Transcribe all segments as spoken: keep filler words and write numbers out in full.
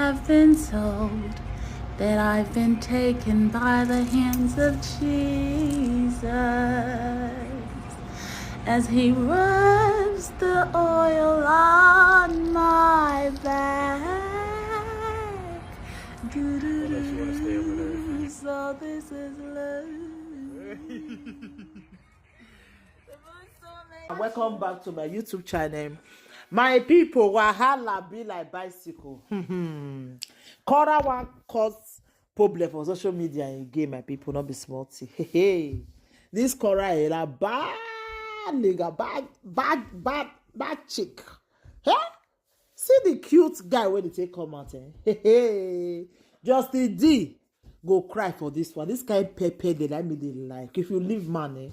I've been told that I've been taken by the hands of Jesus as he rubs the oil on my back. Doo-doo-doo. So this is love. Welcome back to my YouTube channel. My people, wahala be like bicycle. Kora wan cause problem for social media again, my people, no be small thing. Hey, hey. This Kora is a bad nigga, bad, bad, bad, bad chick. Huh? See the cute guy wey dey take come out, eh? Hey, hey. Justin D go cry for this one. This kind pepper dey like me dey like. If you leave man, eh?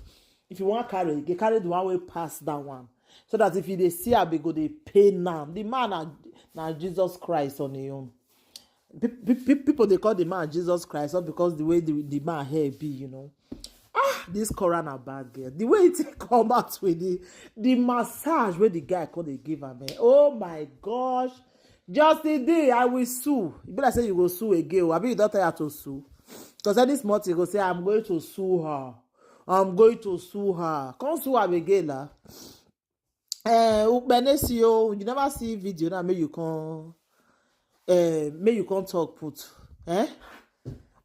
If you wan carry, you carry the one wey pass that one. So that if you dey see am, e go dey pain am. The man na, na Jesus Christ on him own. Pe- pe- pe- people dey call the man Jesus Christ, not because the way the, the man hair be, you know. Ah, this Kora na bad girl. The way he take come out with the, the massage wey the guy come dey give am, eh? Oh my gosh. Justin D, I will sue. E be like say you go sue again o. Abi you don tire to sue? Because any small thing, you go say, "I'm going to sue her. I'm going to sue her." Come sue am again, la. Eh, Ukpene see you. You never see video now, make you come, eh, make you come talk put. Eh?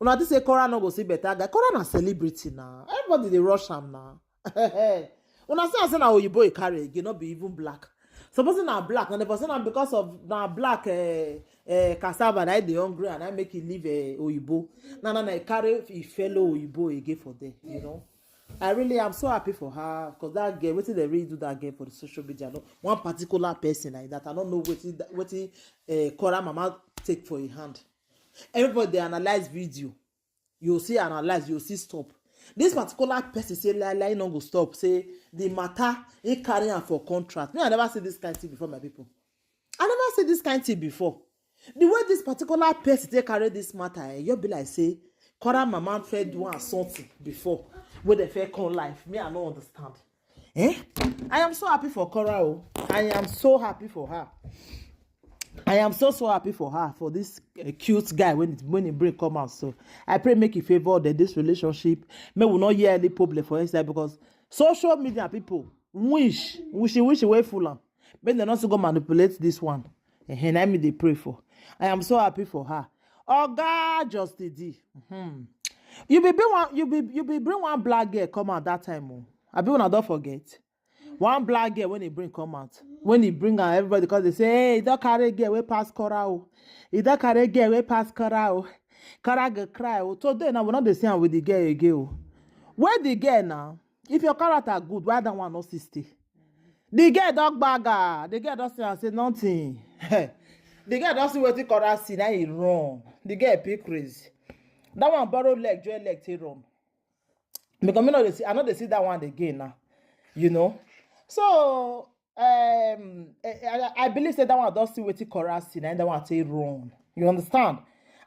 Una think say Kora no go see better guy. Kora na celebrity now. Everybody dey rush am now. Una see am say na oyibo e carry again, no be even black. Supposing na black, na the person na because of na black, eh, eh, cassava na e dey hungry and I make e leave, eh, oyibo. Na na na e carry e fellow oyibo again for there, you know. I really am so happy for her because that girl, wetin dem really do that girl for the social media, no, one particular person like that, I don't know wetin that- wetin, eh, Kora mama take for im hand. Everybody dey analyze video. You see analyze, you see stop. This particular person say lie lie no go stop. Say the matter he carry am for contract. Me, I never see this kind thing before, my people. I never see this kind thing before. The way this particular person take carry this matter, eh, you be like say Kora mama fit do am something before wey dem fit come life. Me, I no understand. Eh? I am so happy for Kora o. I am so happy for her. I am so, so happy for her, for this, uh, cute guy when it, when he bring come out. So I pray make he favor the, this relationship. May we not hear any problem for inside because social media people wish, wishy, wishy way full am. Make dem not go manipulate this one. And I me they pray for. I am so happy for her. Oga Justin D. Hmm. You be bring one, you be you be bring one black girl come out that time. Oh. I be una don't forget. One black girl when he bring come out. When he bring out everybody because they say, "Hey, he don't carry girl way pass Kora. Oh. He don't carry girl way pass Kora. Oh. Kora go cry. Oh." Today now we not the same with the girl again. Oh. Where the girl now? If your character good, why that one not sixty? The girl don't bagger. The girl don't say and say nothing. The girl don't see what the Kora see. Now he run. The girl pick crazy. That one borrow leg, join leg, take run. Because me no dey see, I no dey see that one again now. You know. So um, I, I, I believe say that one don't see what the Kora see. Now that one take run. You understand?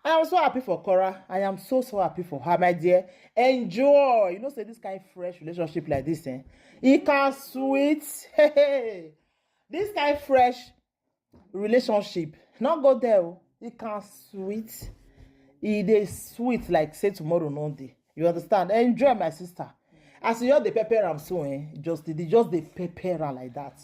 I am so happy for Kora. I am so, so happy for her, my dear. Enjoy. You know, say this kind of fresh relationship like this, eh? It can sweet. This kind of fresh relationship. Not go there. Oh. It can sweet. It is sweet like say tomorrow no day. You understand? Enjoy, my sister. As you just the pepper am so, eh? Just the just the pepper am like that.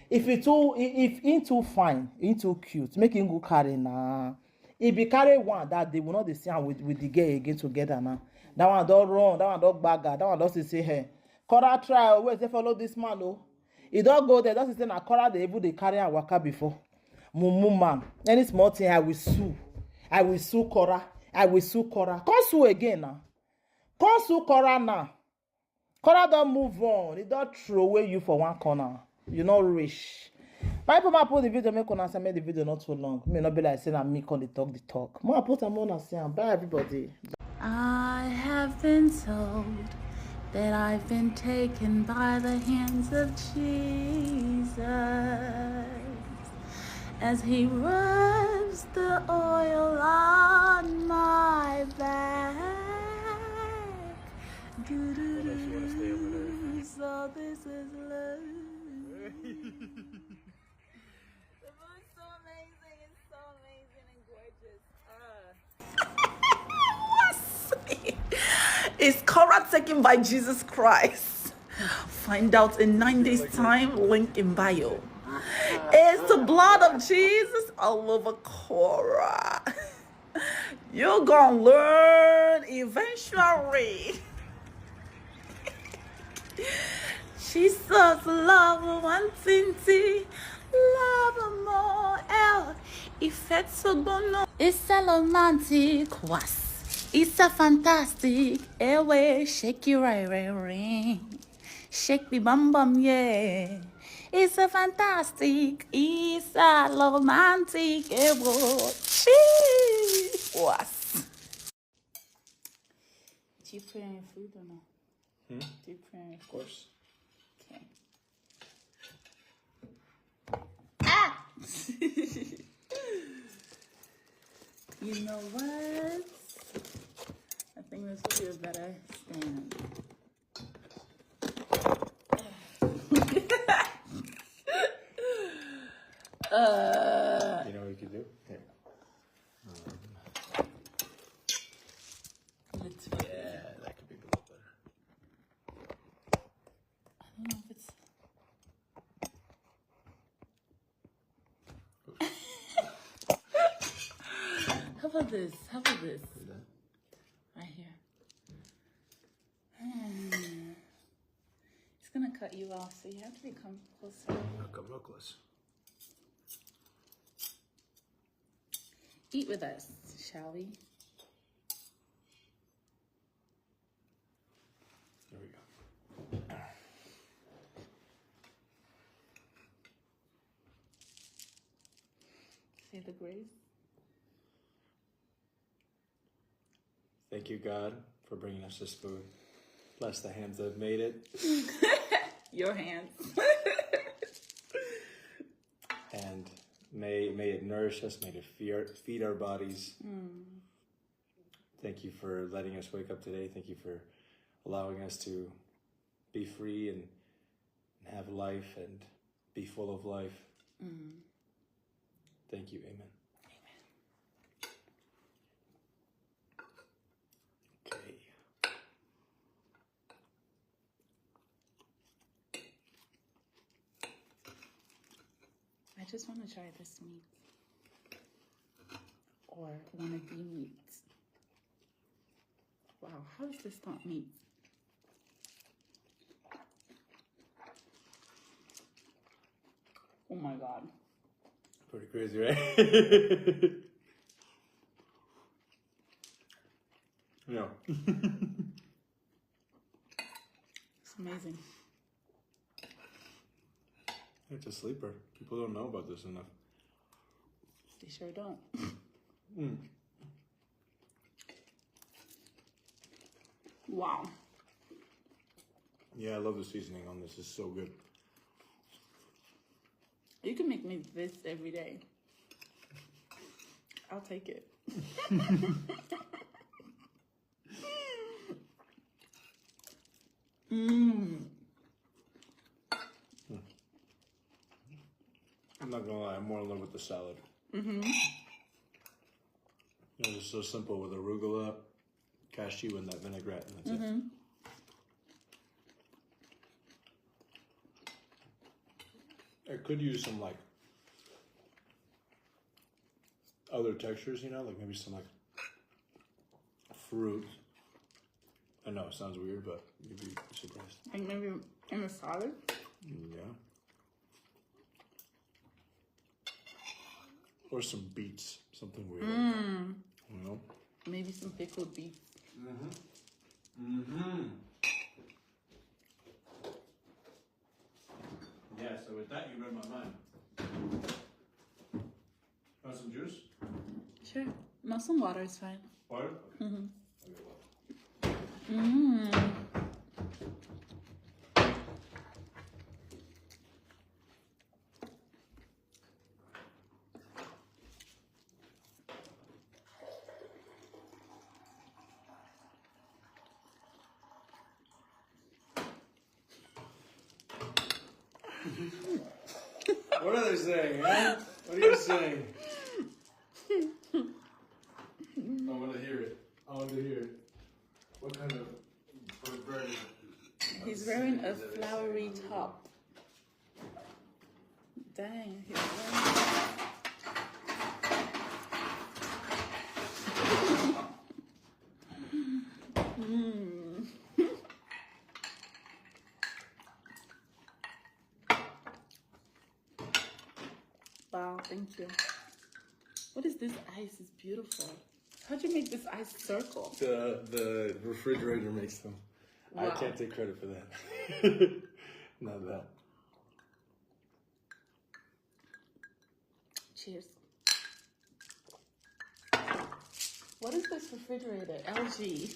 If you too, if he too fine, he too cute, make him go carry na. If he carry one that day, we not the same with, with the girl again together now. That one don't run, that one don't bagger, that one don't say, say, "Hey, Kora try, always they follow this man, oh." He don't go there, that's say na Kora they even they carry and waka before. Mumu man, any small thing, I will sue. I will sue Kora. I will sue Kora. Come sue again now. Come sue Kora now. Kora don't move on. He don't throw away you for one corner. You not rich. My people, I put the video, make una say make the video not too long. May not be like saying I'm me call the talk the talk. More I put am on and say am. Bye everybody. I have been told that I've been taken by the hands of Jesus as he rubs the oil on my back. Doo-doo-doo, so this is love. The moon's so amazing, it's so amazing and gorgeous. Is Korra taken by Jesus Christ? Find out in nine days' time. Link in bio. It's the blood of Jesus all over Korra. You're gonna learn eventually. Jesus love one tinty, love more el. Ìfẹ́ tó gbóná. It's a romantic was. It's a fantastic. Ewe, shake it right, right, right. Shake the bum bum, yeah. It's a fantastic. It's a romantic. Ewo. Cheese. Was. Do you put any food or no? Hmm? Do you put any? Of course. Okay. Ah! You know what? I think this would be a better stand. Uh, You know what you could do? Here. Let's, yeah, that could be a little better. I don't know if it's. How about this? How about this? Right here. Hmm. It's gonna cut you off, so you have to become closer. I'll come real close. Eat with us, shall we? There we go. Say the grace. Thank you, God, for bringing us this food. Bless the hands that have made it. Your hands. And may may it nourish us. May it feed, feed our bodies. Mm. Thank you for letting us wake up today. Thank you for allowing us to be free and, and have life and be full of life. Mm. Thank you. Amen. Amen. Okay. I just want to try this meat. Or one of the meats. Wow, how is this not meat? Oh my God. Pretty crazy, right? Yeah. It's amazing. It's a sleeper. People don't know about this enough. They sure don't. Mm. Wow. Yeah, I love the seasoning on this. It's so good. You can make me this every day. I'll take it. Mm. I'm not gonna lie, I'm more in love with the salad. Mm-hmm. It's so simple with arugula, cashew, and that vinaigrette, and that's it. Mm-hmm. I could use some, like, other textures, you know, like maybe some, like, fruit. I know it sounds weird, but you'd be surprised. Like maybe in a salad? Yeah. Or some beets, something weird like that. Mm. You know? Maybe some pickled beets. Mm-hmm. Mm-hmm. Yeah, so with that, you read my mind. Want some juice? Sure. No, some water is fine. Water? Okay. Mm-hmm. Okay, well. Mm. What are they saying, huh? What are you saying? I want to hear it. I want to hear it. What kind of Wearing a flowery top. Dang. Mm. Wow, thank you. What is this ice? It's beautiful. How'd you make this ice circle? The the refrigerator makes them. Wow. I can't take credit for that. Not that. Cheers. What is this refrigerator? L G.